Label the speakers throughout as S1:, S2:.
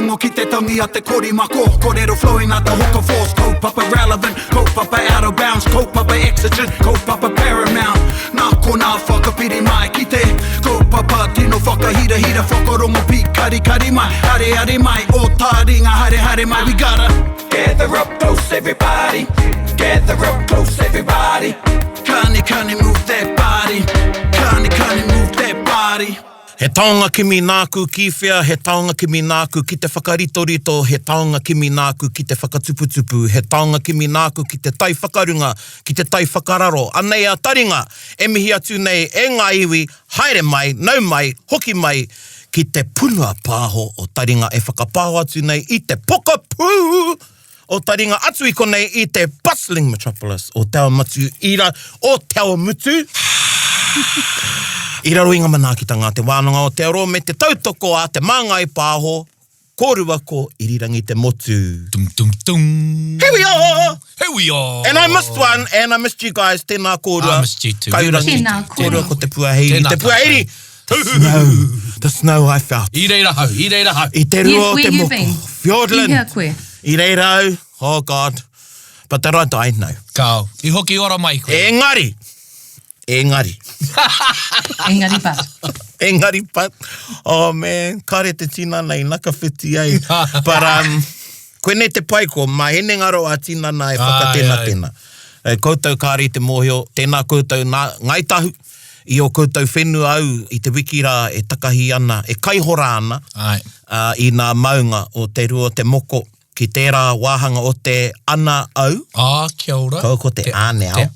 S1: Whakarongo ki te tangi a te korimako Korero flowing like the hook of force Kaupapa relevant, kaupapa out of bounds Kaupapa exigent, kaupapa paramount Nā konā whakapiri mai ki te Kaupapa tino whakahirahira Whakarongo pīkarikari mai Areare mai, ō tāringa haere haere mai We gotta gather up close everybody Gather up close everybody Kani kani move that body Kani kani move that body
S2: He taonga kimi nāku ki whea, he taonga kimi nāku ki te whakaritorito, he taonga kimi nāku ki te whakatuputupu, he taonga kimi nāku ki te tai whakarunga, ki te tai whakararo. Anei a taringa e mihi atu nei e ngā iwi, haere mai, nau mai, hoki mai ki te punua pāho o taringa e whakapāho atu nei i te pokapū o taringa atu i konei i te bustling metropolis o Te Awamutu i ra, o Te Awamutu i raro i ngā manaakitanga a Te Wānanga o Aotearoa me te tautoko a Te Māngai Pāho, kōrua ko Irirangi Te Motu.
S3: Tum tum tum.
S2: Here we are!
S3: Here we are!
S2: And I missed one, and I missed you guys, tēnā kōrua.
S3: I missed you too.
S2: Kairangi,
S4: Tēnā kōrua.
S2: Kōrua ko Te Puaheiri.
S3: Tēnā
S2: Te Puaheiri! The snow, the snow I felt.
S3: I reira hau, i reira hau.
S2: I te rua
S4: Yes,
S2: o
S4: where
S2: te
S4: you
S2: moko.
S4: been?
S2: Fiordland.
S4: I hea koe?
S2: I reira au, oh God. But did I die? No.
S3: Kao, i hoki ora mai koe.
S2: Engari, engari.
S4: Engari but.
S2: Engari but, oh man, kare te tinana i nakawhiti ai. But um, koinei te pai ko, mā hinengaro a tinana e whakatenatena. E koutou kāre i te mōhio, tēnā koutou nā Ngāi Tahu, i ō koutou whenua au i te wiki rā e takahi ana, e kaihora ana
S3: Ai.
S2: uh, i nā maunga o Te Rua o Te Moko ki tērā wāhanga o te ana au.
S3: Ah, kia ora.
S2: Kaua ko te, te āneao.
S3: Te,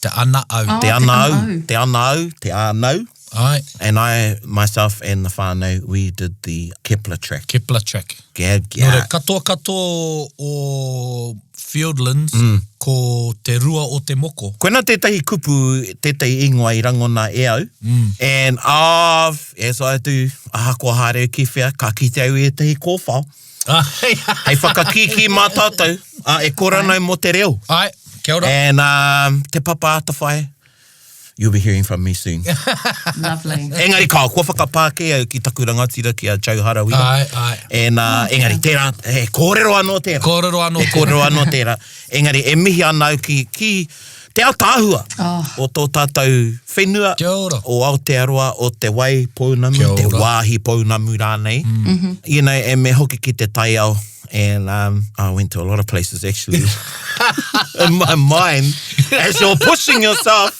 S3: te ana au.
S4: Oh,
S2: te ana au,
S4: te ana au.
S2: Te ana au, te ānau.
S3: Ai.
S2: And I, myself and the whānau, we did the Kepler track.
S3: Kepler track.
S2: Gad,
S3: Nō reira,
S2: gad.
S3: katoa katoa o Fiordlands,
S2: Mm.
S3: ko te rua o te moko.
S2: Koina tētahi kupu, tētahi ingoa i rangona e au. Mm. And I've, as I do, ahakoa haere ki whea, ka kite au i ētahi kōwhao. Hei whakakīkī mā tātou, a, e kore ana mō te reo.
S3: Ai, kia ora.
S2: And um, Te Papa Atawhai, You'll be hearing from me soon.
S4: Lovely.
S2: Engari kao, kua whakapā kē au ki taku rangatira ki a Joe Harawira.
S3: Ai, ai.
S2: And, uh, engari, tērā, he kōrero anō tērā.
S3: Kōrero anō
S2: He kōrero anō tērā. Engari, e mihi ana au ki, ki te ataahua
S4: oh.
S2: o tō tātou whenua,
S3: Kia ora.
S2: o Aotearoa, o te wai pounamu,
S3: Kia
S2: te
S3: ora.
S2: wāhi pounamu rānei.
S3: Mm.
S4: Mm -hmm.
S2: You know, and me hoki ki te taiao. And um, I went to a lot of places actually in my mind as you're pushing yourself,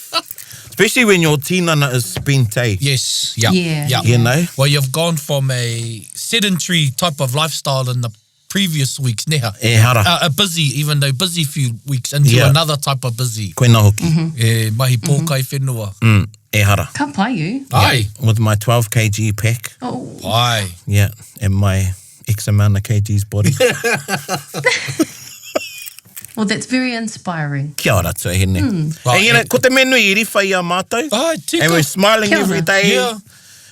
S2: especially when your tinana is spent, eh?
S3: Yes, yeah.
S4: Yeah.
S3: yeah.
S2: You know?
S3: Well, you've gone from a sedentary type of lifestyle in the previous weeks, neha.
S2: Ehara.
S3: Uh, a busy, even though busy few weeks, into
S2: Yeah.
S3: another type of busy.
S2: Koina hoki.
S4: Mm -hmm.
S3: E, mahi pōkai mm -hmm. whenua.
S2: Mm, ehara.
S4: Ka pai you.
S3: Ai.
S2: Yeah. With my 12 kg pack.
S4: Oh.
S3: Ai.
S2: Yeah, and my X amount of kg's body.
S4: Well, that's very inspiring.
S2: Kia ora, tuahine. Mm.
S3: Well,
S2: and, you know, ko te mea nui i riwha i a mātou.
S3: Ai, tika.
S2: And we're smiling
S4: Kia ora.
S2: every day.
S3: Yeah.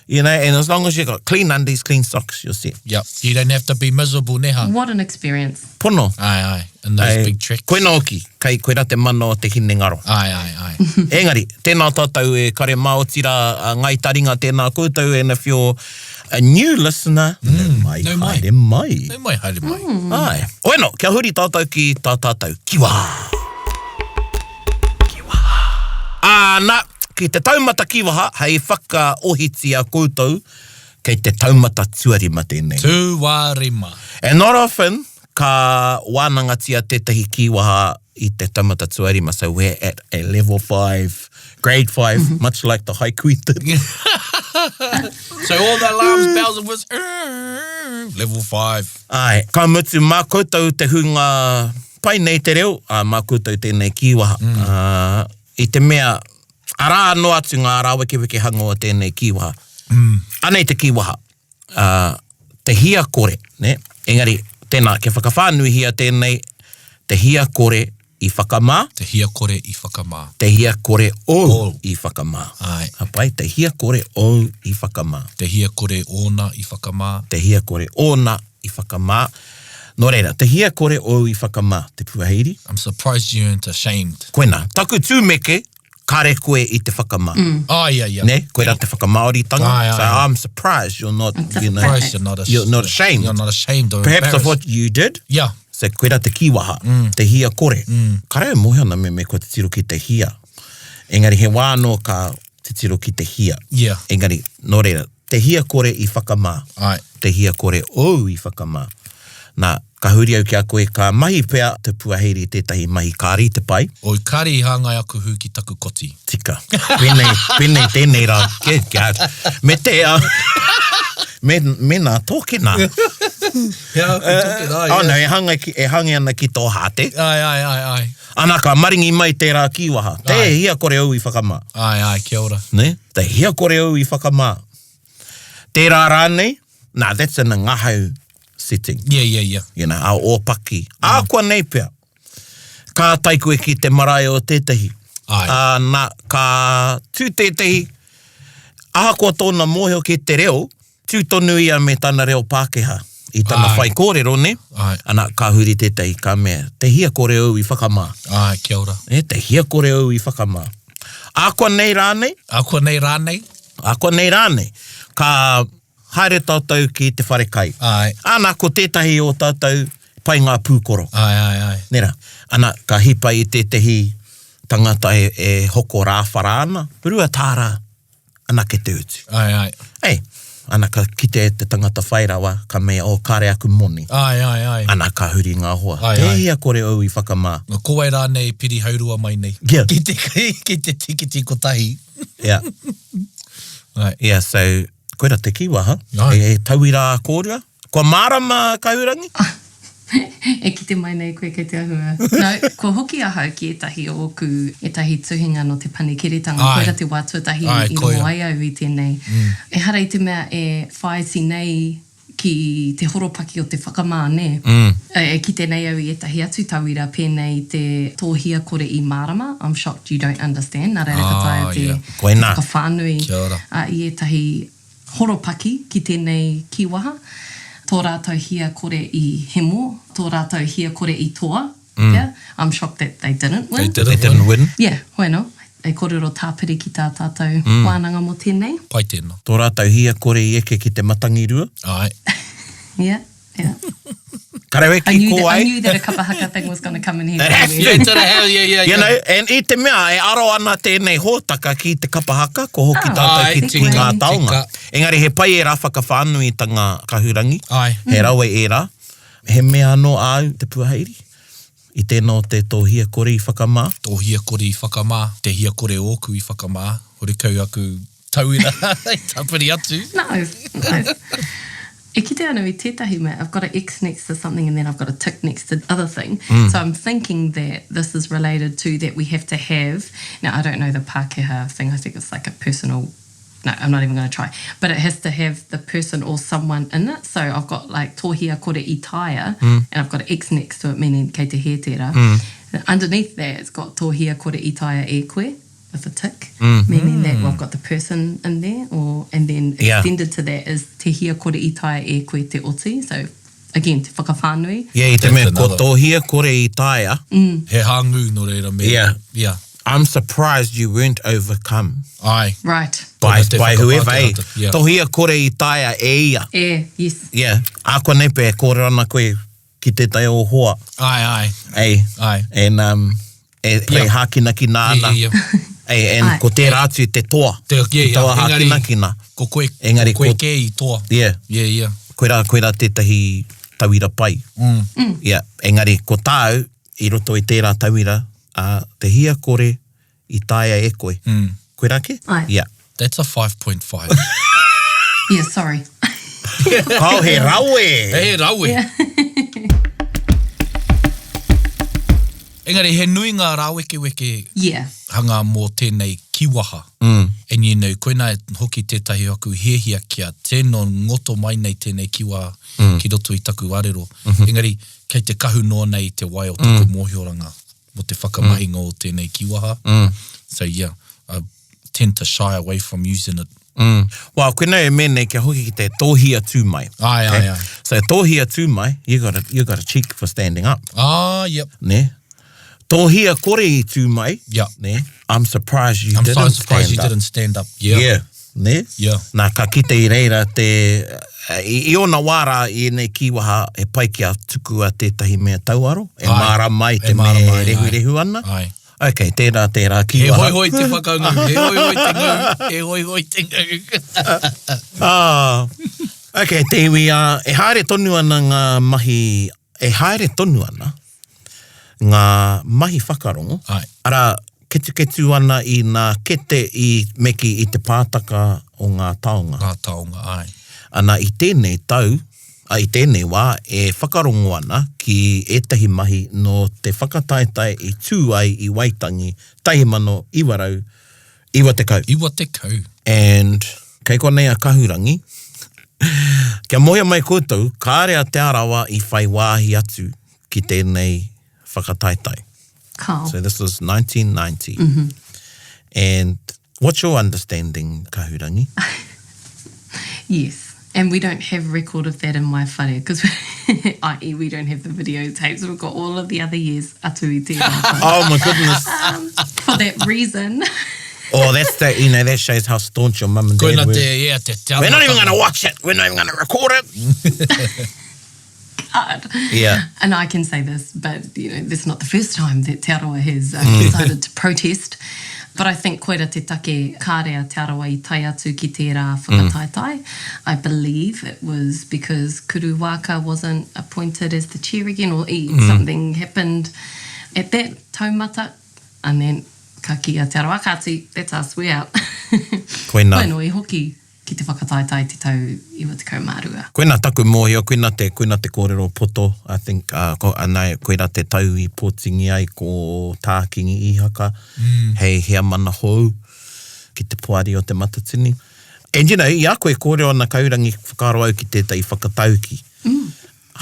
S2: You know, and as long as you've got clean undies, clean socks, you're set.
S3: Yep. You don't have to be miserable, neha.
S4: What an experience.
S2: Pono.
S3: Ai, ai. In those
S2: Ai,
S3: big tracks.
S2: Koina hoki, kei koira te mana o te hinengaro.
S3: Ai, ai, ai.
S2: Engari, tēnā tātou e kare mā otirā a Ngāi Taringa, tēnā koutou and if you're a new listener, mm, nau mai,
S3: nau mai.
S2: haere mai.
S3: Nau mai, haere mai.
S4: Mm.
S2: Ai. Oeno, kia huri tātou ki tā tātou kiwaha. Kiwaha. Āna, ki te taumata kiwaha, hei whakaohitia koutou, kei te taumata tuarima tēnei.
S3: Tuarima.
S2: And not often ka wānangatia tētahi kīwaha i te taumata tuarima, so we're at a level 5, grade 5, mm -hmm. much like the haiku did.
S3: so all the alarms, bells and whistles, level 5.
S2: Ai, ka mutu, mā koutou te hunga pai nei te reo, ā, mā koutou tēnei kīwaha. Mm. Uh, I te mea, arā anō atu ngā rāwekewekehanga o tēnei kīwaha.
S3: Mm.
S2: Anei te kīwaha. ā, te hia kore, nē? Engari, tēnā, kia whakawhānuihia tēnei, te hia kore i whakamā.
S3: Te hia kore i whakamā.
S2: Te hia kore ōu
S3: Ōu.
S2: i whakamā.
S3: Āe.
S2: Ka pai, te hia kore ōu i whakamā.
S3: Te hia kore ōna i whakamā.
S2: Te hia kore ōna i whakamā. Nō reira, te hia kore ōu i whakamā, Te Puaheiri.
S3: I'm surprised you aren't ashamed.
S2: Koinā, taku tūmeke. Kare koe i te whakamā.
S3: Ah, yeah, yeah.
S2: Ne? Koirā te whakamāoritanga.
S3: Ai, ai,
S2: So
S3: ai.
S2: I'm surprised you're not, you know,
S3: Surprised you're not,
S2: you're not ashamed.
S3: You're not ashamed or
S2: Perhaps of
S3: embarrassed.
S2: what you did.
S3: Yeah.
S2: So koirā te kīwaha, te hia kore. Kare e mōhio ana me me kua titiro ki te hia. Engari he wā anō ka titiro ki te hia.
S3: Yeah.
S2: Engari, nō reira, te hia kore i whakamā.
S3: Ai.
S2: Te hia kore ōu i whakamā. Nā, ka huri au ki a koe, ka mahi pea te puaheiri i tētahi mahi kāri te pai.
S3: Oi, kāre i hāngai aku hū ki taku koti.
S2: Tika. Pēnei, pēnei tēnei rā. Good God. Me te, uh, me, me nā tōkena.
S3: He aha aku tōkena, ai.
S2: Oh no, e hanga, ki, e hangi ana ki tō hāte.
S3: Ai, ai, ai, ai.
S2: Ana ka maringi mai tērā kīwaha. Te hia kore au i whakamā.
S3: Ai, ai, kia ora.
S2: Ne? Te hia kore au i whakamā. Tērā rānei, nā, that's in a ngahau setting.
S3: Yeah, yeah, yeah.
S2: You know, a ōpaki. Mm. Ākua nei pea. Ka tae koe ki te marae o tētahi.
S3: Ai.
S2: Ā, nā, ka tū tētahi, ahakoa tōna mōhio ki te reo, Tū tonu ia me tana reo Pākehā i tana
S3: Āe.
S2: whaikōrero, nē?
S3: Āe.
S2: Ana, ka huri tētahi, ka mea, Te hia kore au i whakamā.
S3: Āe, kia ora.
S2: E, te hia kore au i whakamā. Ākuanei rānei?
S3: Ākuanei rānei?
S2: Ākuanei rānei. Ka haere tātou ki te whare kai.
S3: Āe.
S2: Ana, ko tētahi o tātou pai ngā pūkoro.
S3: Āe, āe, āe.
S2: Nē rā? Ana, ka hipa i tētahi tangata e, e hoko rāwhara ana, 2 tāra anake te utu.
S3: Ai, ai.
S2: Ei, ana ka kite e te tangata whai rawa, ka mea, oh, kāre aku moni.
S3: Ai, ai, ai.
S2: Ana ka huri ngā hoa.
S3: Ai,
S2: Te
S3: ai.
S2: hia kore au i whakamā.
S3: Ko wai rānei piri haurua mai nei?
S2: Yeah.
S3: Ki te, ki te tikiti kotahi.
S2: Yeah.
S3: Ai.
S2: Yeah, so, koira te kīwaha.
S3: Ai.
S2: He, he tauira a kōrua. Kua mārama, Kahurangi?
S4: E kite mai nei koe kei te ahua. No, kua hoki ahau ki ētahi o ōku, ētahi tuhinga nō te panekiretanga,
S3: Āe.
S4: koira te wā tuatahi
S3: Āe,
S4: i
S3: koia.
S4: rongo ai au i tēnei. Ehara i te mea e whāiti nei ki te horopaki o te whakamā, nē? E, e kite nei au i ētahi atu tauira pēnei i te tō hia kore i mārama, I'm shocked you don't understand, nā reira ka taea
S3: Ah,
S4: te,
S3: yeah.
S4: te
S2: Koinā.
S4: whakawhānui
S3: Kia ora.
S4: ā, i ētahi horopaki ki tēnei kīwaha, tō rātou hia kore i hemo, tō rātou hia kore i toa, yeah, I'm shocked that they didn't win.
S3: They didn't
S2: They didn't win.
S4: Yeah, hoi anō, hei kōrero tāpiri ki tā tātou wānanga mō tēnei.
S3: Pai tēnā.
S2: Tō rātou hia kore i eke ki te matangirua.
S3: Āe.
S4: Yeah, yeah.
S2: Karewe
S4: I
S2: ki
S4: knew
S2: ko
S4: that, I
S2: ai.
S4: knew that a kapa haka thing was going to come in here
S2: It has
S4: somewhere.
S2: to.
S3: Yeah, yeah, yeah, yeah.
S2: You know, and i te mea e aro ana tēnei hōtaka ki te kapa haka, ko hoki
S4: Ah.
S2: tātou
S3: Ai,
S2: ki, ki
S3: tika,
S2: ngā taonga.
S3: tika.
S2: Engari he pai ērā whakawhānuitanga kahurangi.
S3: Ai.
S2: He rawe ērā. He mea anō āu te puaheiri? I tēnā o te tō hia kore i whakamā?
S3: Tō hia kore i whakamā, te hia kore ōku i whakamā, horekau aku tauira i tapiri atu.
S4: No, no. E kite ana i tētahi mea, I've got an X next to something and then I've got a tick next to the other thing. So I'm thinking that this is related to that we have to have, now I don't know the Pākehā thing, I think it's like a personal, no, I'm not even going to try, but it has to have the person or someone in it. So I've got like tō hia kore i taea, and I've got an X next to it, meaning kei te hē tērā. And underneath that, it's got tō hia kore i taea e koe, with a tick, meaning that well, I've got the person in there, or and then
S2: Yeah.
S4: extended to that is te hia kore i taea e koe te oti. So again, te whakawhānui.
S2: Yeah, i te
S3: That's
S2: mea ko
S3: another.
S2: tō hia kore i taea.
S3: He hāngū nō reira me.
S2: Yeah.
S3: Yeah.
S2: I'm surprised you weren't overcome
S3: Ai.
S4: Right.
S2: by,
S3: Tōna te
S2: by whoever, eh?
S3: whakapākehāta, yeah.
S2: Tō hia kore i taea e ia.
S4: E, yes.
S2: Yeah. Ākuanei pea e kōrero ana koe ki tētahi o hoa.
S3: Ai, ai.
S2: Ei.
S3: Ai.
S2: And, um, e,
S3: Yeah.
S2: e hākinakina ana.
S3: Yeah, yeah, yeah.
S2: Ei, and
S4: Ai.
S2: ko tērā atu te toa.
S3: Te, yeah, yeah.
S2: Toa
S3: Engari,
S2: hākinakina.
S3: Ko koe,
S2: Engari
S3: ko koe
S2: ko-
S3: kē i toa.
S2: Yeah.
S3: Yeah, yeah.
S2: Koirā, koirā tētahi tauira pai. Mm. Yeah. Engari ko tāu, i roto i tērā tauira, uh, te hia kore i taea e koe. Mm. Koirā ke?
S4: Ai.
S2: Yeah.
S3: That's a 5.5.
S4: Yeah, sorry.
S2: Kao he rawe!
S3: He rawe. Engari, he nui ngā rāwekeweke
S4: Yeah.
S3: hanga mō tēnei kīwaha. Mm. And you know, koinā hoki tētahi o aku hiahia kia tēno ngoto mai nei tēnei kīwaha mm. ki roto i taku arero. Mm -hmm. Engari, kei te kahu noa nei te wai o taku mm. mōhioranga mō te whakamahinga mm. o tēnei kīwaha. Mm. So yeah, I tend to shy away from using it.
S2: Mm. Well, koinā e mea nei kia hoki ki te tōhia tū mai.
S3: Ai, ai, ai.
S2: So tōhia tū mai, you got a, you got a cheek for standing up.
S3: Ah, yep.
S2: Ne? Tōhia kore i tū mai,
S3: Yeah.
S2: nē? I'm surprised you
S3: I'm
S2: didn't
S3: so surprised
S2: stand
S3: you
S2: up.
S3: didn't stand up. Yeah.
S2: Yeah. Nē?
S3: Yeah.
S2: Nā, ka kite i reira te, i, i ōna wā rā i ēnei kīwaha he pai kia tukua tētahi mea tauaro, e
S3: Āe.
S2: mārama ai
S3: E
S2: te mea
S3: mārama
S2: e
S3: ai, āe.
S2: rehurehu ana.
S3: Āe.
S2: Ok, tērā, tērā
S3: He
S2: kīwaha.
S3: hoihoi te whakaū, he hoihoi te ngū, he hoihoi te ngū.
S2: Ah, ok, te iwi, ā, e haere tonu ana ngā mahi, e haere tonu ana ngā mahi whakarongo,
S3: Āe.
S2: arā, ketuketu ana i nā kete i meki i te pātaka o ngā taonga.
S3: Ngā taonga, āe.
S2: Ana i tēnei tau, a i tēnei wā e whakarongo ana ki ētahi mahi nō te whakataetae i tū ai i Waitangi 1990.
S3: 90.
S2: And kei konei a Kahurangi. Kia mōhio mai koutou, kāre a Te Arawa i whai wāhi atu ki tēnei whakataetae.
S4: Kao.
S2: So this was 1990. And what's your understanding, Kahurangi?
S4: Yes. And we don't have record of that in my whare, because i.e. we don't have the videotapes. We've got all of the other years atu i tērā.
S2: Oh my goodness.
S4: For that reason.
S2: Oh, that's that, you know, that shows how staunch your mum and dad
S3: Koina
S2: were.
S3: te, yeah, te te
S2: We're not even going to watch it. We're not even going to record it.
S4: God.
S2: Yeah.
S4: And I can say this, but you know, this is not the first time that Te Arawa has decided to protest. But I think koira te take kāre a Te Arawa i tae atu ki tērā whakataetae. I believe it was because Kuru Waka wasn't appointed as the chair again or something happened at that taumata and then ka kī a Te Arawa, kāti, that's us, we're out.
S2: Koina.
S4: Koina i hoki ki te whakataetae te tau 92.
S2: Koina taku mōhio, koina te, koina te kōrero poto, I think, uh, ko, anai, koira te tau i pōtingi ai ko Tā Kingi Ihaka, mm. hei heamana hou ki te poari o Te Matatini. And you know, i a koe kōrero ana kaurangi whakaaro au ki tētahi whakatauki. Mm.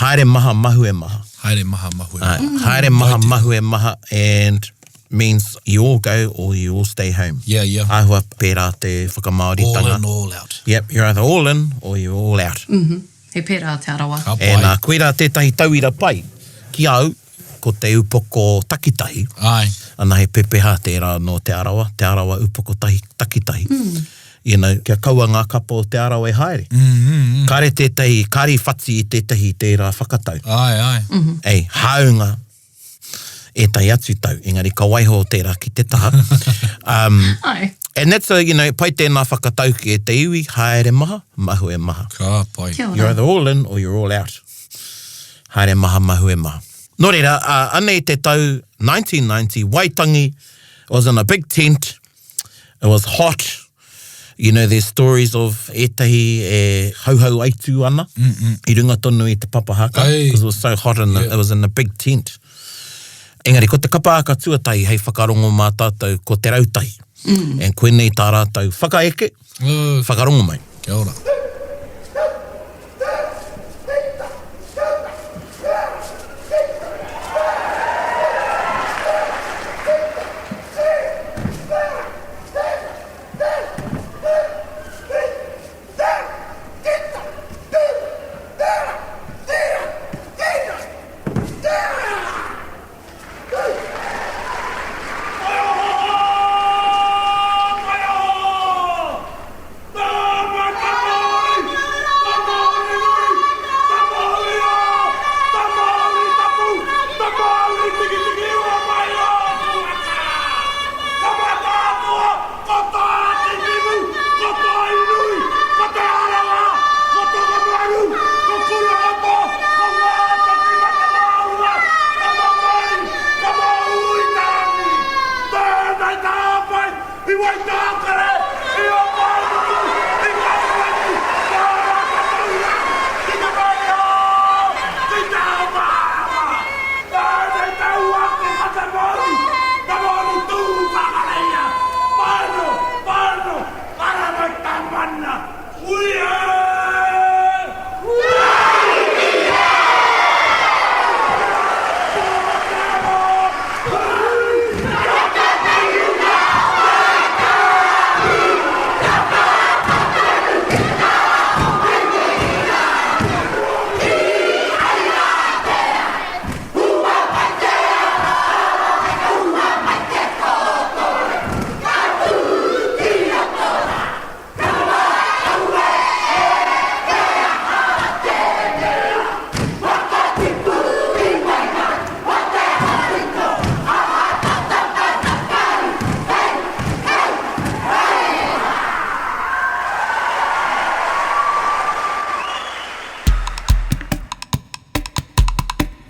S2: Haere maha, mahue maha.
S3: Haere maha, mahue maha.
S2: Mm. Haere maha, mahue maha, and means you all go or you all stay home.
S3: Yeah, yeah.
S2: Āhua pērā te whakamāoritanga.
S3: All in, all out.
S2: Yep, you're either all in or you're all out.
S4: Mm -hmm. He pērā Te Arawa.
S3: Ka pai.
S2: And uh, koirā tētahi tauira pai ki au, ko te upoko takitahi.
S3: Ai.
S2: Ana he pepeha tērā nō Te Arawa, Te Arawa upoko tahi, takitahi. Mm. You know, kia kaua ngā kapa o Te Arawa e haere. Mm, mm, mm. Kāre tētahi, kāre i whati i tētahi tērā whakatau.
S3: Ai, ai.
S4: Mm -hmm.
S2: Ei, hāunga ētahi atu tau, engari ka waiho tērā ki te taha. Um,
S4: Ai.
S2: and that's a, you know, pai tēnā whakatauki e te iwi, haere maha, mahue maha.
S3: Ka pai.
S4: Kia
S2: You're
S4: ora.
S2: either all in or you're all out. Haere maha, mahue maha. Nō reira, uh, anei te tau 1990, Waitangi was in a big tent. It was hot. You know, there's stories of ētahi e hauhau aitu ana mm -mm. i runga tonu i te papa haka because it was so hot in the, yeah. it was in a big tent. Engari, ko te kapa haka tuatahi hei whakarongo mā tātou ko te rautahi. Mm. And koinei tā rātou whakaeke, whakarongo mai.
S3: Kia ora.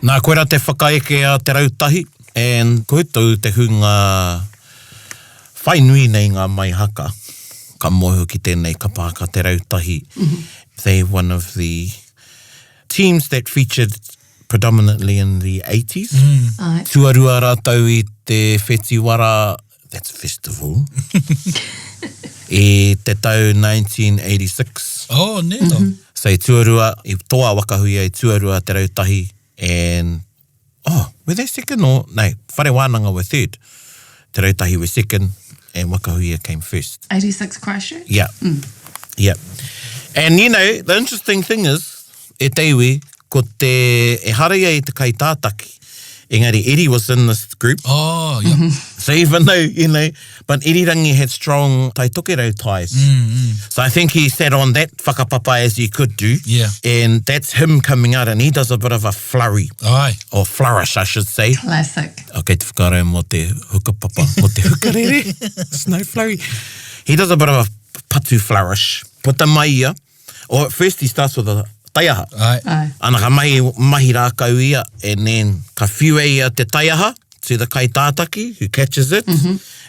S2: Nā, koirā te whakaeke a Te Rautahi, and koutou te hunga whai nui nei ngā mai haka, ka mōhio ki tēnei kapa haka Te Rautahi, they one of the teams that featured predominantly in the 80s.
S4: Āe.
S2: Tuarua rātou i te whetiwara, that's a festival, i te tau 1986.
S3: Oh, nē tō.
S2: So i tuarua, i toa Waka Huia i tuarua Te Rautahi and, oh, were they second or, no, Whare Wānanga were third. Te Rautahi were second and Waka Huia came first.
S4: 86 Christchurch?
S2: Yeah. Yeah. And you know, the interesting thing is, e te iwi, ko te, ehara ia i te kaitātaki, engari Eddie was in this group.
S3: Oh, yeah.
S2: So even though, you know, but Irirangi had strong Tai Tokerau ties. So I think he sat on that whakapapa as he could do.
S3: Yeah.
S2: And that's him coming out and he does a bit of a flurry,
S3: Ai.
S2: or flourish, I should say.
S4: Classic.
S2: Okay, te whakaaro mō te hukapapa, mō te hukarere, snow flurry. He does a bit of a patu flourish. Puta mai ia, or at first he starts with a taiaha.
S3: Ai.
S4: Ai.
S2: Ana ka mahi, mahi rākau ia, and then ka whiua ia te taiaha to the kaitātaki who catches it,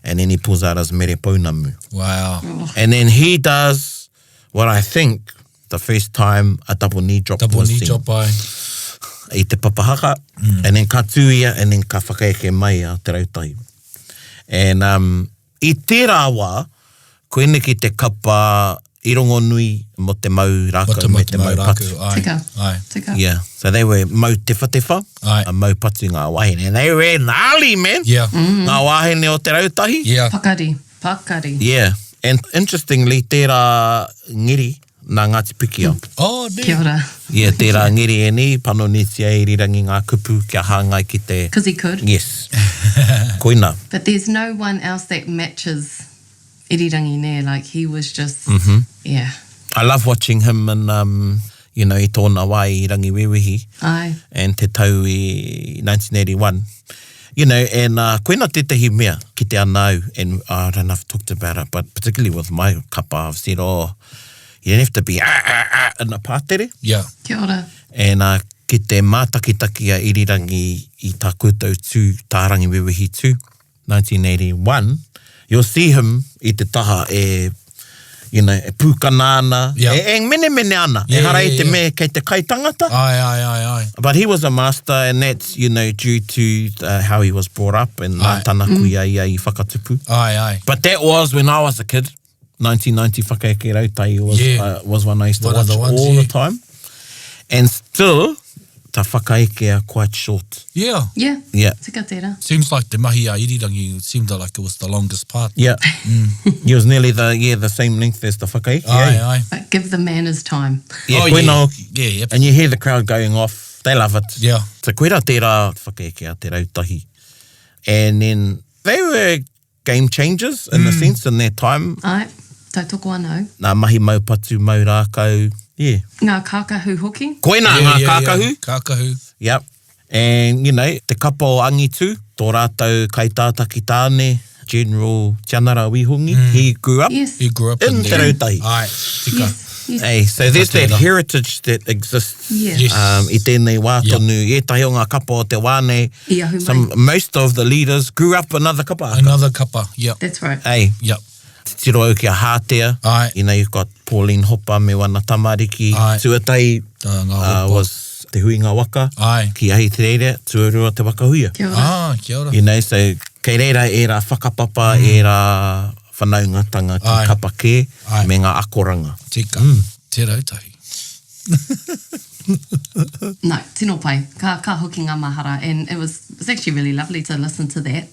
S2: and then he pulls out his mere pounamu.
S3: Wow.
S2: And then he does what I think the first time a double knee drop
S3: Double
S2: was
S3: knee
S2: seen
S3: drop, ai.
S2: i te papa haka, and then ka tū ia, and then ka whakaeke mai a Te Rautahi. And um, i tērā wā, koineki te kapa i rongonui mō te mau
S3: Mō
S2: rākau
S3: te
S2: me
S3: mau
S2: te mau
S3: rākau,
S2: patu.
S3: ai.
S4: Tika.
S3: Ai.
S4: Tika.
S2: Yeah, so they were mau tewhatewha,
S3: Ai.
S2: a mau patu ngā wāhine. And they were gnarly, man!
S3: Yeah.
S2: Ngā wāhine o Te Rautahi.
S3: Yeah.
S4: Pakari. Pakari.
S2: Yeah. And interestingly, tērā ngeri nā Ngāti Pikiao.
S3: Oh, nē.
S4: Kia ora.
S2: Yeah, tērā ngeri e ni, panonitia e Irirangi ngā kupu kia hāngai ki te...
S4: Because he could.
S2: Yes. Koina.
S4: But there's no one else that matches Irirangi, nē. Like, he was just, yeah.
S2: I love watching him in, um, you know, i tōna wā i Rangiwewehi.
S4: Ai.
S2: And te tau i 1981. You know, and uh, koina tētahi mea ki te ana au, and I don't know if I've talked about it, but particularly with my kapa, I've said, oh, you don't have to be ah, ah, ah, in a pātere.
S3: Yeah.
S4: Kia ora.
S2: And uh, ki te mātakitaki a Irirangi i tā koutou tū, tā Rangiwewehi tū, 1981, you'll see him i te taha e, you know, e pūkana ana,
S3: Yeah.
S2: e, e menemene ana.
S3: Yeah,
S2: Ehara
S3: yeah,
S2: i te
S3: yeah.
S2: mea kei te kai tangata.
S3: Ai, ai, ai, ai.
S2: But he was a master and that's, you know, due to uh, how he was brought up and nā
S3: Ai.
S2: tana kuia ia i whakatupu.
S3: Ai, ai.
S2: But that was when I was a kid. 1990 Whakaeke Rautai was,
S3: Yeah.
S2: uh, was one I used to
S3: One of
S2: watch
S3: the ones,
S2: all
S3: yeah.
S2: the time. And still, ta whakaeke are quite short.
S3: Yeah.
S4: Yeah.
S2: Yeah.
S4: Tika tērā.
S3: Seems like te mahi a Irirangi, it seemed like it was the longest part.
S2: Yeah. It was nearly the yeah the same length as the whakaeke.
S3: Ai,
S2: eh?
S3: ai.
S4: But give the man his time.
S2: Yeah,
S3: Oh,
S2: koina
S3: yeah.
S2: hoki.
S3: Yeah, yep.
S2: And you hear the crowd going off. They love it.
S3: Yeah.
S2: So koira tērā whakaeke a te rautahi. And then they were game changers in the sense in their time.
S4: Ai. Tautoko ana au.
S2: Ngā mahi mau patu, mau rākau. Yeah.
S4: Ngā kākahu hoki.
S2: Koina
S3: Yeah,
S2: ngā
S3: yeah, yeah.
S2: kākahu.
S3: Kākahu.
S2: Yep. And, you know, te kapa o Angitu, tō rātou kaitātaki tāne, General Tianara Wihongi, he grew up
S4: Yes.
S3: He grew up
S2: in
S3: in
S2: Te
S3: there.
S2: Rautahi.
S3: Ai, tika.
S4: Yes. Yes.
S2: Hey, so there's that
S3: Whakatērā.
S2: heritage that exists
S4: Yeah.
S3: Yes.
S2: um, i tēnei wā
S3: Yep.
S2: tonu. Ētahi o ngā kapa o te wā nei,
S4: I ahu mai.
S2: some, most of the leaders grew up in other kapa haka.
S3: Another kapa. Yep.
S4: That's right.
S2: Hey,
S3: Yep.
S2: titiro au ki a Hātea.
S3: Ai.
S2: You know, you've got Pauline Hopa me wana tamariki.
S3: Ai.
S2: Tuatahi
S3: Tā ngā
S2: uh,
S3: hopa.
S2: was Te Huinga Waka.
S3: Ai.
S2: Ki Ahitereiria, tuarua Te Waka Huia.
S4: Kia ora.
S3: Ah, kia ora.
S2: You know, so kei reira ērā whakapapa, ērā whanaungatanga ki
S3: Ai.
S2: kapa kē
S3: Ai.
S2: me ngā akoranga.
S3: Tika. Te rautahi.
S4: No, tino pai. Ka, ka hoki ngā mahara. And it was, it was actually really lovely to listen to that.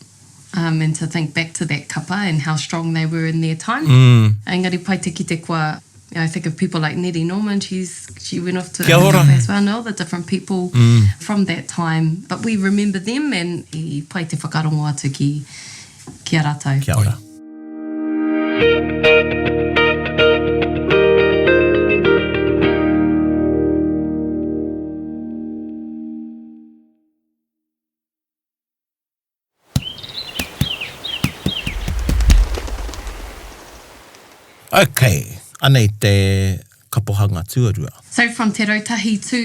S4: Um, and to think back to that kapa and how strong they were in their time. Mm. Engari pai te kite kua, you know, I think of people like Nettie Norman, she's, she went off to
S2: Kia ora.
S4: kapa as well, and all the different people from that time. But we remember them and i pai te whakarongo atu ki, ki a rātou.
S2: Kia ora. Okay, anei te kapohanga tuarua.
S4: So from Te Rautahi to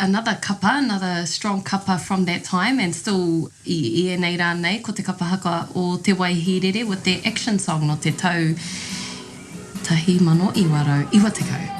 S4: another kapa, another strong kapa from that time and still i ēnei rā nei, ko te kapa haka o Te Waihīrere with their action song nō te tau 1990.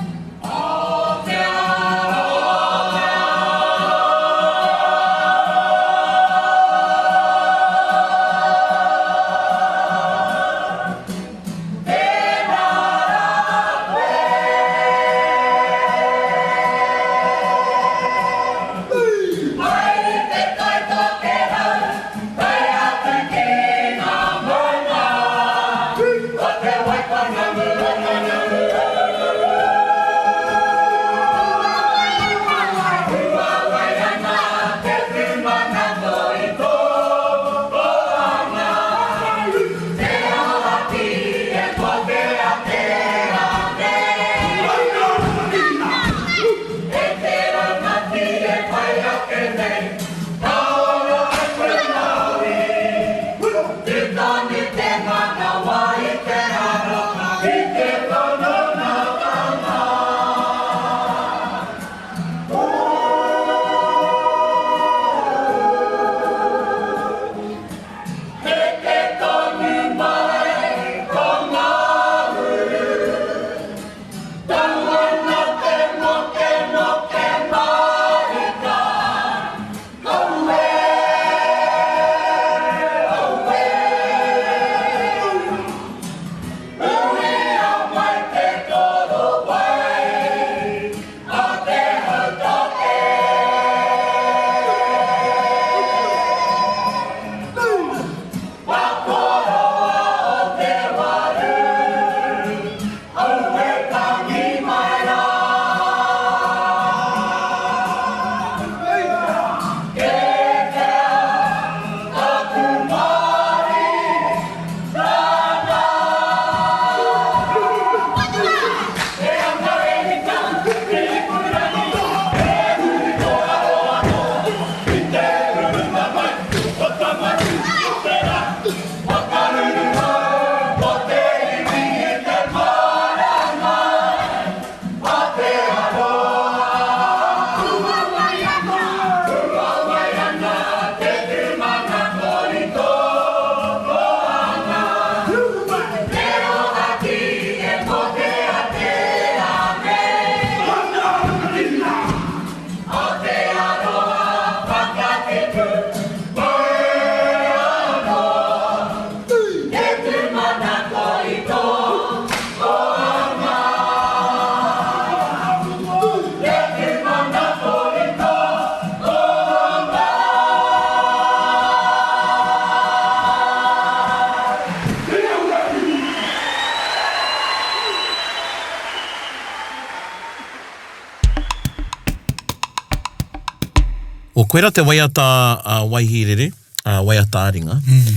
S2: Well, koira te waiata a Waihīrere, a waiata ā-ringa. Mm.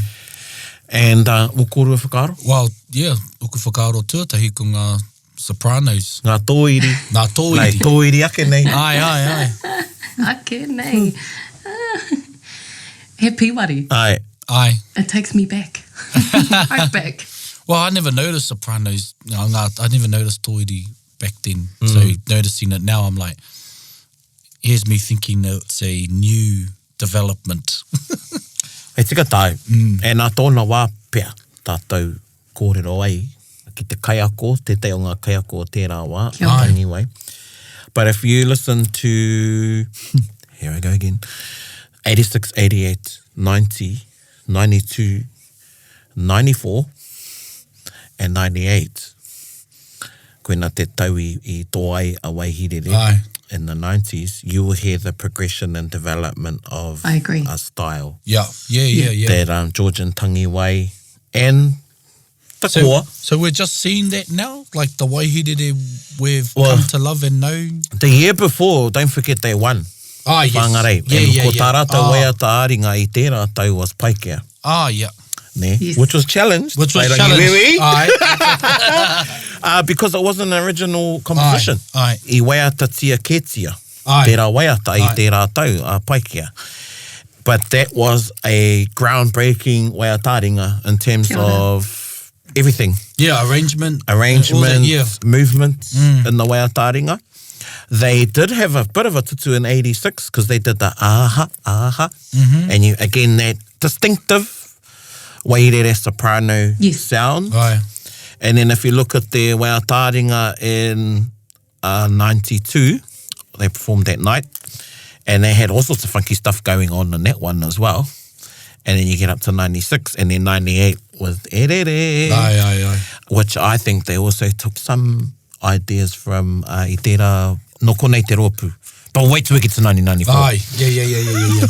S2: And uh, o kōrua whakaaro?
S3: Well, yeah, oku whakaaro tuatahi ko ngā Sopranos.
S2: Ngā tōiri.
S3: Ngā tōiri.
S2: Nei, tōiri ake nei.
S3: Ai, ai, ai.
S4: Ake nei. He pīwari.
S2: Ai.
S3: Ai.
S4: It takes me back. Right back.
S3: Well, I never noticed Sopranos. Ngā, I never noticed tōiri back then. Mm. So noticing it now, I'm like, here's me thinking that it's a new development.
S2: He tika tāu. Mm. E nā tōna wā pea tātou kōrero ai ki te kaiako, tētahi o ngā kaiako o tērā wā, Tangiwai. But if you listen to, here I go again, 86, 88, 90, 92, 94 and 98, koina te tau i, i tō ai a Waihirere
S3: Aye.
S2: in the 90s, you will hear the progression and development of
S4: I agree.
S2: a style.
S3: Yeah, yeah, yeah, yeah.
S2: That um, Georgian Tangiwai and the
S3: So,
S2: koa.
S3: so we're just seeing that now, like the Waihirere we've
S2: Well-
S3: come to love and know.
S2: The year before, don't forget they won.
S3: Ah, yes.
S2: Whangarei.
S3: Yeah,
S2: and
S3: yeah,
S2: ko
S3: yeah.
S2: tā rātou
S3: Ah.
S2: waiata ā-ringa i tērā tau was Paikea.
S3: Ah, yeah.
S2: Ne?
S4: Yes.
S2: Which was challenged.
S3: Which was
S2: by
S3: challenged.
S2: Rangiwewehi.
S3: Aye.
S2: Uh, because it wasn't an original composition.
S3: Aye,
S2: I waiatatia kētia.
S3: Aye.
S2: Tērā waiata i
S3: Aye.
S2: tērā tau a Paikea. But that was a groundbreaking waiata ā-ringa in terms
S4: Kia ora.
S2: of... everything.
S3: Yeah, arrangement.
S2: Arrangement,
S3: all that, yeah.
S2: movement in the waiata They did have a bit of a tutu in 86 because they did the aha, aha.
S3: Mm-hmm.
S2: And you again, that distinctive Wairere soprano
S4: Yes.
S2: sound.
S3: Aye.
S2: And then if you look at their waiata in uh, 92, they performed that night. And they had all sorts of funky stuff going on in that one as well. And then you get up to 96 and then 98 was Erere,
S3: Aye, aye, aye.
S2: which I think they also took some ideas from uh, i tērā no konei te rōpū. But wait till we get to 1994.
S3: Aye. Yeah, yeah, yeah, yeah, yeah,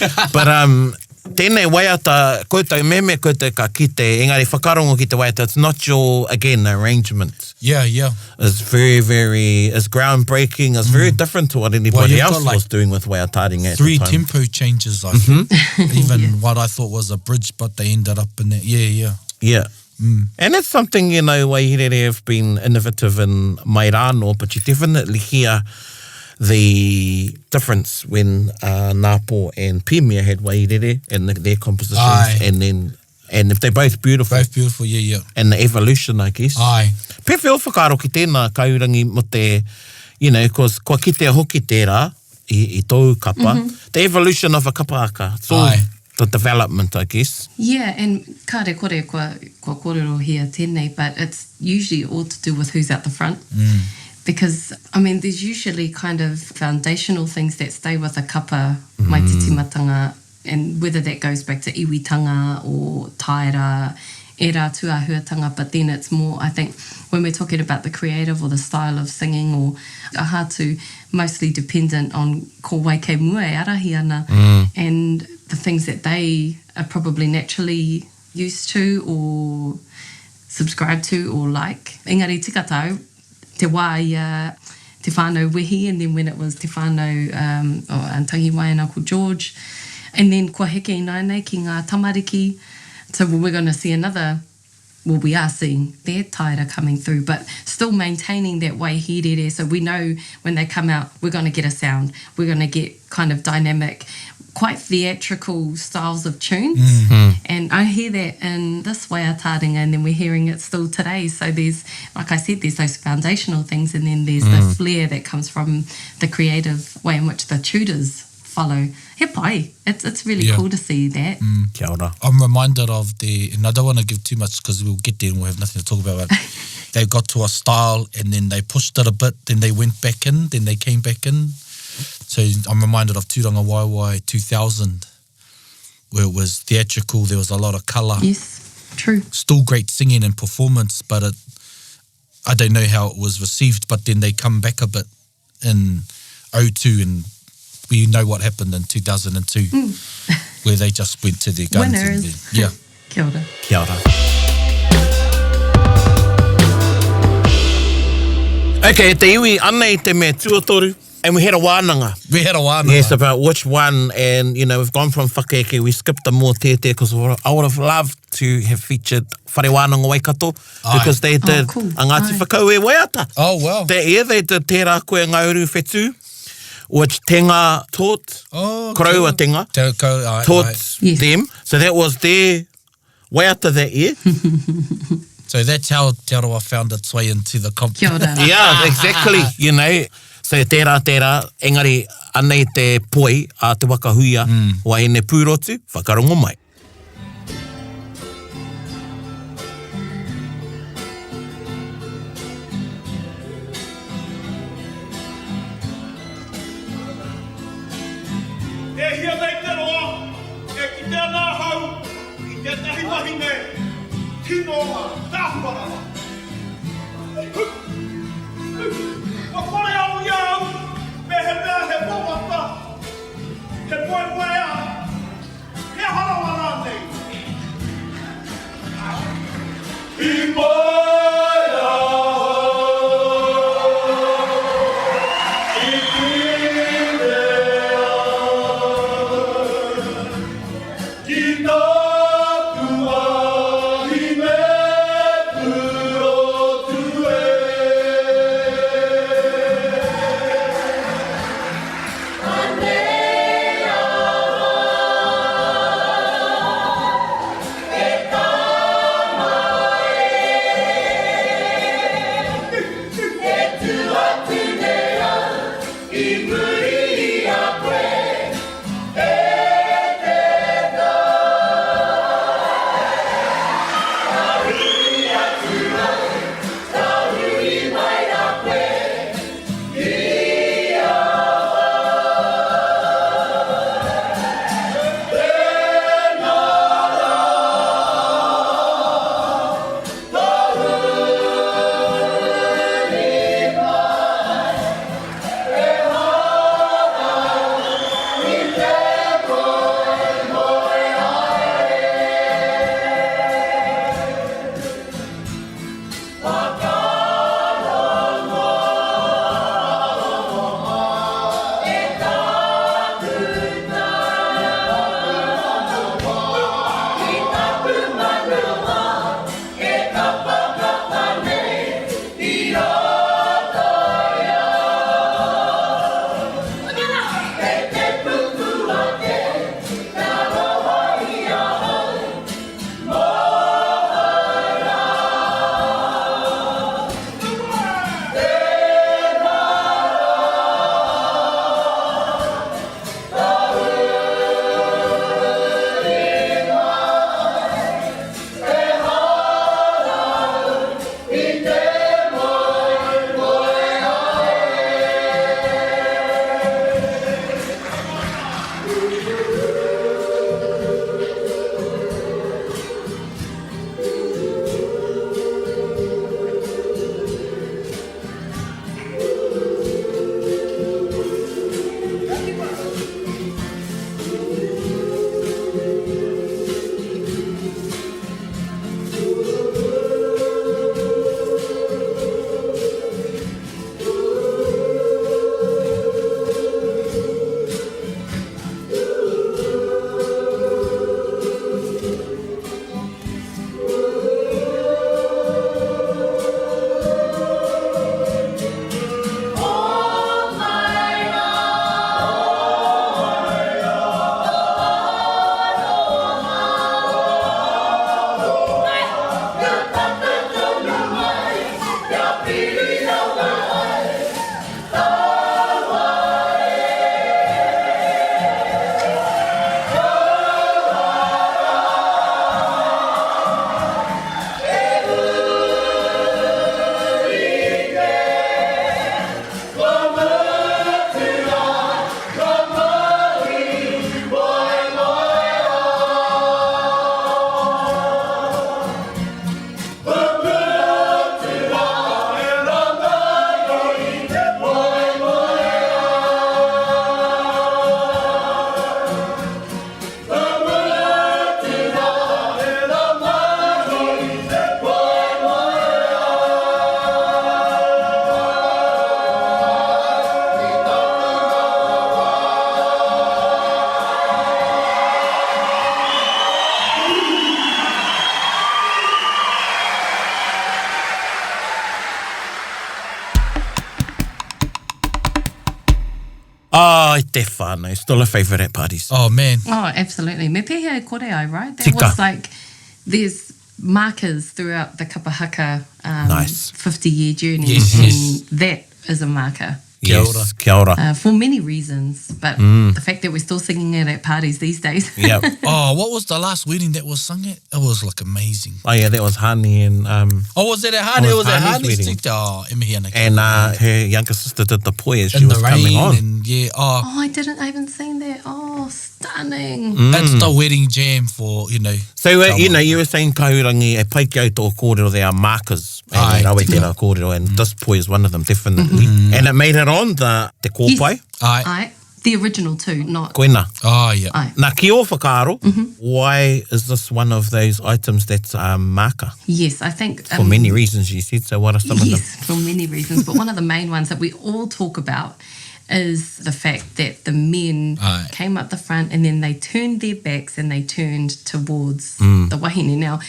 S3: yeah.
S2: But um, tēnei waiata, koutou, meme koutou ka kite, engari whakarongo ki te waiata, it's not your, again, arrangement.
S3: yeah, yeah.
S2: It's very, very, it's groundbreaking, it's very different to what anybody
S3: Mm. you've
S2: else
S3: got, like,
S2: was doing with waiataringa at
S3: Three
S2: the time.
S3: tempo changes, I think. Even what I thought was a bridge, but they ended up in that. Yeah, yeah.
S2: Yeah.
S3: Mm.
S2: And it's something, you know, Wairere have been innovative in Mairano, but you definitely hear the difference when uh, Napo and Pimia had Wairere and the, their compositions,
S3: Aye.
S2: and then, and if they're both beautiful,
S3: Both beautiful, yeah, yeah.
S2: and the evolution, I guess.
S3: Aye.
S2: Pewhi o whakaaro ki tēnā kaurangi mo te, you know, cause kua kitea hoki tērā i, i tōu kapa, the evolution of a kapa aka. It's all
S3: Aye.
S2: the development, I guess.
S4: Yeah, and kāre kore kua, kua kōrero hia tēnei, but it's usually all to do with who's out the front. Because, I mean, there's usually kind of foundational things that stay with a kapa mai te timatanga, and whether that goes back to iwitanga or taera, era tuahuatanga, but then it's more, I think, when we're talking about the creative or the style of singing or aha tu, mostly dependent on ko wai kei mua e arahi ana, and the things that they are probably naturally used to or subscribe to or like. Engari tika tau, te wā i a Te Whānau Wehi, and then when it was Te Whānau um, oh, and Tangiwai and Uncle George, and then kua heke i nāianei ki ngā tamariki. So we're going to see another, well, we are seeing their taira coming through, but still maintaining that waihirere. So we know when they come out, we're going to get a sound. We're going to get kind of dynamic, quite theatrical styles of tunes. And I hear that in this waiataringa, and then we're hearing it still today. So there's, like I said, there's those foundational things, and then there's the flair that comes from the creative way in which the tutors follow. He pai. It's, it's really
S3: Yeah.
S4: cool to see that.
S2: Kia ora.
S3: I'm reminded of the, and I don't want to give too much because we'll get there and we'll have nothing to talk about. But they got to a style and then they pushed it a bit, then they went back in, then they came back in. So I'm reminded of Tūranga Waiwai 2000, where it was theatrical, there was a lot of colour.
S4: Yes, true.
S3: Still great singing and performance, but it, I don't know how it was received, but then they come back a bit in 02 and we know what happened in 2002, where they just went to their guns. And
S4: Winners.
S3: then, yeah.
S4: Kia ora.
S2: Kia ora. Okay, te iwi, anei te mea tuatoru, and we had a wānanga.
S3: We had a wānanga.
S2: Yes, about which one, and you know, we've gone from whakeke, we skipped the more tete, because I would have loved to have featured Whare Wānanga Waikato,
S3: Aye.
S2: because they did
S4: cool.
S2: a Ngāti
S4: Aye.
S2: Whakaue waiata.
S3: Oh, wow.
S2: That year they did Tērā Koe Ngauru Whetū, which Tenga taught,
S3: Oh,
S2: Koroua Tenga,
S3: Te, ko, aye,
S2: taught
S3: aye.
S4: Yes.
S2: them. So that was their waiata that year.
S3: So that's how Te Arawa found its way into the comp.
S4: Kia ora.
S2: yeah, exactly, you know. So tērā, tērā, engari anei te poi a te waka huia, mm. wahine pūrotu, whakarongo mai.
S5: E hia nei te roa, e kite ana ahau i tētahi wahine tino ātaahua rawa. Kua kore au i a au, mehemea he wawata, he moemoeā, he aha rawa rānei. I mai ahau i kite au, ki taku wahine purotu e.
S2: Oh, te whānau. Still a favourite at parties.
S3: Oh, man.
S4: Oh, absolutely. Me pēhea e kore ai, right? That
S2: Tika.
S4: was like, there's markers throughout the kapa haka um,
S2: Nice.
S4: 50 year journey.
S3: Yes,
S4: and
S3: yes.
S4: that is a marker.
S3: Kia
S2: yes.
S3: ora.
S2: Kia ora.
S4: Uh, for many reasons, but the fact that we're still singing it at parties these days.
S2: Yep.
S3: Oh, what was the last wedding that was sung at? It was like amazing.
S2: Oh yeah, that was Hani and um
S3: Oh, was it at Hani?
S2: It
S3: It
S2: was
S3: was at
S2: Hani's
S3: Hani's
S2: wedding.
S3: too. Oh, e mihi ana ki
S2: and uh, her younger sister did the poi as she
S3: in the
S2: was
S3: rain
S2: coming on.
S3: and yeah, oh,
S4: Oh, I didn't. I haven't seen that. Oh, stunning.
S2: Mm.
S3: that's the wedding jam for, you know.
S2: So, uh, you
S3: Taumata.
S2: know, you were saying Kahurangi, e pai ki au tō kōrero, there are markers. And
S3: Ai,
S2: rawe
S3: tika.
S2: tērā kōrero, and this poi is one of them, definitely. And it made it on the te kōpae.
S4: Yes.
S3: Ai.
S4: Aye. The original too, not.
S2: Koina.
S3: Oh, yeah.
S4: Aye.
S2: Nā, ki ō whakaaro, why is this one of those items that's a marker?
S4: Yes, I think.
S2: For many reasons, you said. So what are some of them?
S4: Yes, for many reasons. But one of the main ones that we all talk about is the fact that the men
S3: Aye.
S4: came up the front and then they turned their backs and they turned towards the wahine. Now,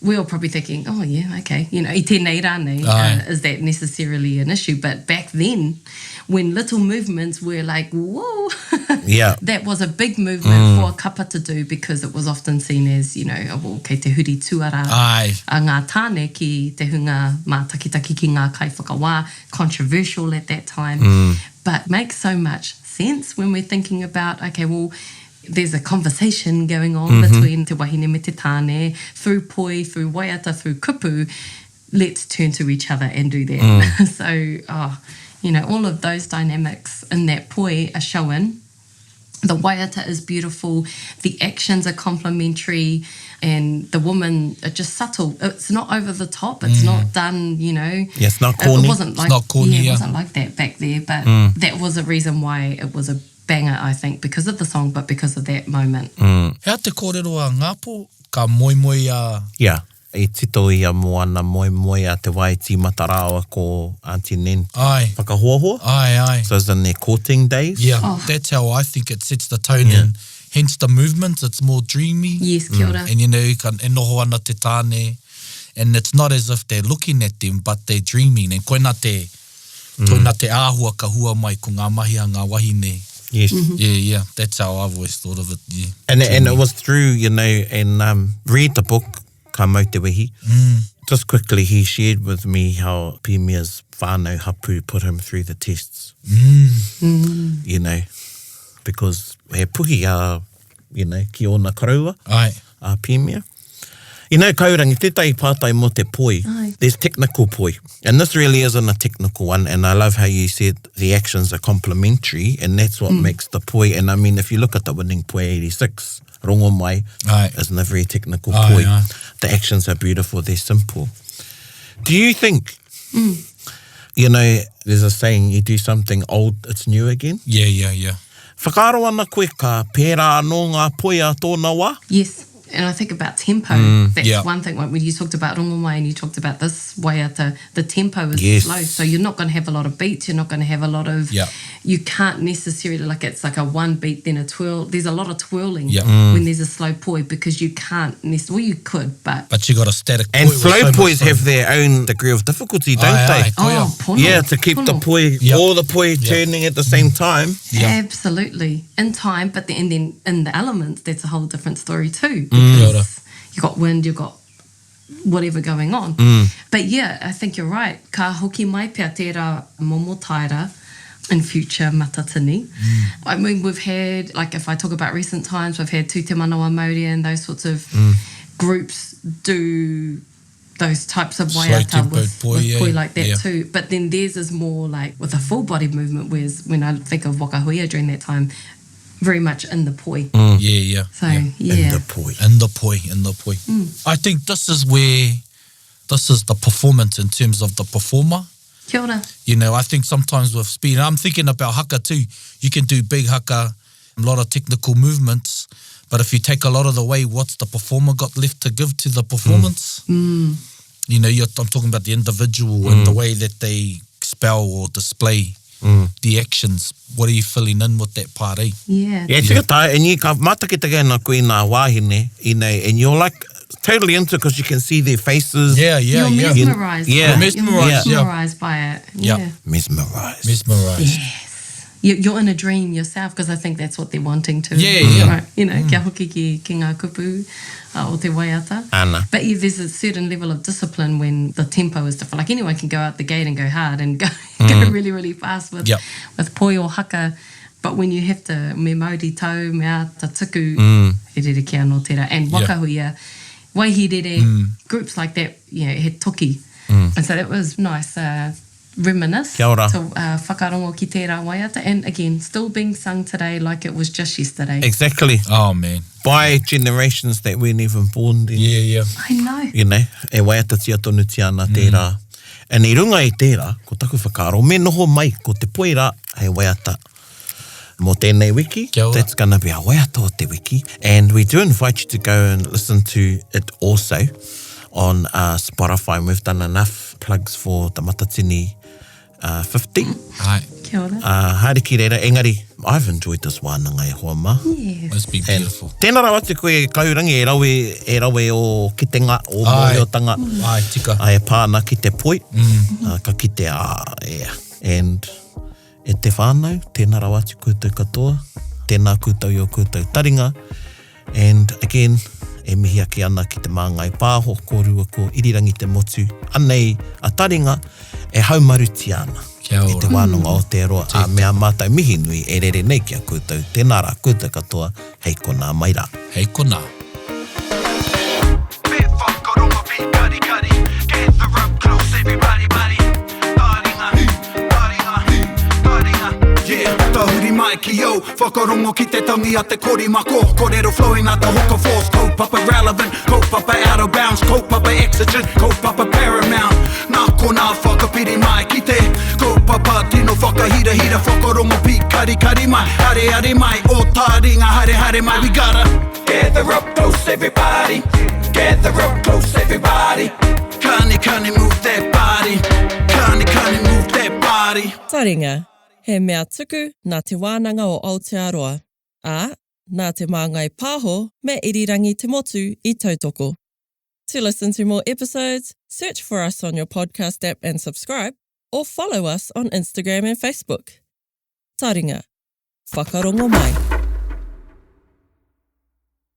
S4: we were probably thinking, oh, yeah, okay, you know, i tēnei rānei,
S3: Aye.
S4: uh, is that necessarily an issue? But back then, when little movements were like, whoa,
S2: Yeah.
S4: that was a big movement for a kapa to do because it was often seen as, you know, oh, well, kei te huri tuara
S3: Aye.
S4: a ngā tāne ki te hunga mātakitaki ki ngā kaiwhakawā, controversial at that time. But makes so much sense when we're thinking about, okay, well, there's a conversation going on between te wahine me te tāne, through poi, through waiata, through kupu, let's turn to each other and do that. so, oh, you know, all of those dynamics in that poi are shown. The waiata is beautiful, the actions are complementary, and the women are just subtle. It's not over the top, it's not done, you know.
S2: Yeah, it's not
S4: It-
S2: corny.
S4: It wasn't like,
S3: not corny,
S4: yeah, it
S3: yeah.
S4: wasn't like that back there, but that was a reason why it was a banger, I think, because of the song, but because of that moment.
S3: Hea te kōrero a Ngāpō, ka moemoe a...
S2: Yeah. I tito ia moana moe moe a te wai tīmata rāua ko Auntie Nen.
S3: Ai.
S2: Whakahoahoa.
S3: Ai, ai.
S2: So it's in their courting days.
S3: Yeah,
S4: Oh.
S3: that's how I think it sets the tone and hence the movement. It's more dreamy.
S4: Yes, kia ora.
S3: And you know, ka e noho ana te tāne. And it's not as if they're looking at them, but they're dreaming. And koina te, koina te āhua ka hua mai ko ngā mahi a ngā wahine.
S2: Yes.
S3: Yeah, yeah, that's how I've always thought of it, yeah.
S2: And, and it was through, you know, and um, read the book, Ka Mau Te Wehi. Just quickly, he shared with me how Pimia's whānau hapu put him through the tests. You know, because he puhi a, you know, ki ōna koroua,
S3: Ai.
S2: a Pimia. You know, Kaurangi, tētahi pātai mō te poi.
S4: Ai.
S2: There's technical poi. And this really isn't a technical one, and I love how you said the actions are complementary, and that's what mm. makes the poi. And I mean, if you look at the winning poi 86, Rongomai
S3: Aye.
S2: isn't a very technical
S3: Aye,
S2: poi.
S3: aye.
S2: The actions are beautiful, they're simple. Do you think, mm. you know, there's a saying, you do something old, it's new again?
S3: Yeah, yeah, yeah.
S2: Whakaaro ana koe ka pērā anō ngā poi a tōna wā?
S4: Yes. And I think about tempo.
S2: Mm,
S4: That's
S3: yeah.
S4: one thing. When you talked about Rongomai and you talked about this waiata, the tempo is
S2: Yes.
S4: slow. So you're not going to have a lot of beats. You're not going to have a lot of.
S3: Yeah.
S4: You can't necessarily, like, it's like a one beat, then a twirl. There's a lot of twirling
S3: Yeah.
S4: when there's a slow poi because you can't necessarily. Well, you could, but.
S3: But you got a static
S2: And
S3: poi with
S2: slow
S3: so much
S2: pois
S3: fun.
S2: have their own degree of difficulty, don't
S3: Aye,
S2: they?
S3: aye, koia.
S4: Oh, pono.
S2: Yeah, to keep the
S4: Pono.
S2: poi,
S3: Yep.
S2: all the poi turning at the same time.
S3: Yeah.
S4: Absolutely. In time, but then, and then in the elements, that's a whole different story too.
S3: Mm. Kia ora.
S4: Because you got wind, you got whatever going on. But yeah, I think you're right. Ka hoki mai pea tērā momo taera in future matatini.
S3: Mm.
S4: I mean, we've had, like if I talk about recent times, we've had Tū Te Manawa Māori and those sorts of
S3: Mm.
S4: groups do those types of
S3: Slow
S4: waiata
S3: tempo
S4: with,
S3: poi,
S4: with
S3: yeah.
S4: poi like that
S3: Yeah.
S4: too. But then theirs is more like with a full body movement, whereas when I think of Waka Huia during that time, very much in the poi.
S3: Yeah, yeah.
S4: So,
S3: yeah.
S4: yeah.
S2: In the poi.
S3: In the poi, in the poi. I think this is where, this is the performance in terms of the performer.
S4: Kia ora.
S3: You know, I think sometimes with speed, and I'm thinking about haka too. You can do big haka, a lot of technical movements, but if you take a lot of the way, what's the performer got left to give to the performance?
S4: Mm.
S3: You know, you're, I'm talking about the individual and the way that they spell or display the actions. What are you filling in with that part, eh?
S4: Yeah.
S2: Yeah, tika tā, and you ka mātakitaki ana koe i ngā wāhine, you know, and you're like totally into it because you can see their faces.
S3: Yeah, yeah,
S4: You're
S3: yeah.
S4: mesmerized.
S2: Yeah.
S4: by it.
S3: Mesmerised,
S4: You're
S3: yeah.
S4: mesmerized by it.
S3: Yeah.
S4: Yeah.
S2: Mesmerized.
S3: Mesmerized.
S4: Yes. You, you're in a dream yourself because I think that's what they're wanting to.
S3: Yeah, yeah. Mm.
S4: Right. You know, kia hoki ki, ki ngā kupu uh, o te waiata.
S2: Ana.
S4: But yeah, there's a certain level of discipline when the tempo is different. Like anyone can go out the gate and go hard and go, go really, really fast with,
S3: Yep.
S4: with poi or haka. But when you have to me mauri tau, me ata tuku, he rere kia anō tērā. And waka huia, waihirere, groups like that, you know, he toki. And so that was nice. Uh, reminisce
S2: Kia ora.
S4: to uh, whakarongo ki tērā waiata. And again, still being sung today like it was just yesterday.
S2: Exactly.
S3: Oh, man.
S2: By generations that weren't even born then.
S3: Yeah, yeah.
S4: I know.
S2: You know, e waiatatia tonutia ana tērā. And i runga i tērā, ko taku whakaaro, me noho mai ko te poi rā hei waiata mō tēnei wiki.
S3: Kia ora.
S2: That's gonna be our waiata o te wiki. And we do invite you to go and listen to it also on uh, Spotify. And we've done enough plugs for the Matatini uh, 50.
S3: Ai,
S4: Kia ora.
S2: Uh, haere ki reira, engari, I've enjoyed this wānanga e hoa mā.
S4: Yes.
S3: it's been beautiful.
S2: Tēnā rawa atu koe Kaurangi e rawe, e rawe o kitenga, o
S3: Ai.
S2: mōhiotanga.
S3: Ai, tika.
S2: Ai, e pā ana ki te poi, mm. uh, ka kite a, yeah. And e te whānau, tēnā rawa atu koutou katoa, tēnā koutou i o koutou taringa. And again, e mihi ake ana ki te māngai pāho, kōrua ko Irirangi te motu, anei a taringa e haumarutia ana.
S3: Kia
S2: E te
S3: ora.
S2: wānanga o te roa, a mea mātou mihi nui e rere nei ki a koutou. Tēnā rā koutou katoa, hei konā mai rā.
S3: Hei konā.
S1: Me whakarongo pīkarikari Gather up close everybody buddy Taringa, taringa, taringa Yeah, tahuri mai ki au Whakarongo ki te tangi a te kori mako Kōrero flowing out the hook of force Kaupapa relevant, kaupapa out of bounds Kaupapa exigent, kaupapa paramount Nā konā whakapiri mai ki te Kaupapa tino whakahirahira Whakarongo pīkarikari mai Hare hare mai, o taringa hare hare mai We gotta gather up close everybody Gather up close everybody Kani kani move that body Kani kani move that body
S6: Taringa, he mea tuku nā Te Wānanga o Aotearoa, ā, nā Te Māngai Pāho me Irirangi Te Motu i tautoko. To listen to more episodes, search for us on your podcast app and subscribe, or follow us on Instagram and Facebook. Taringa, whakarongo mai.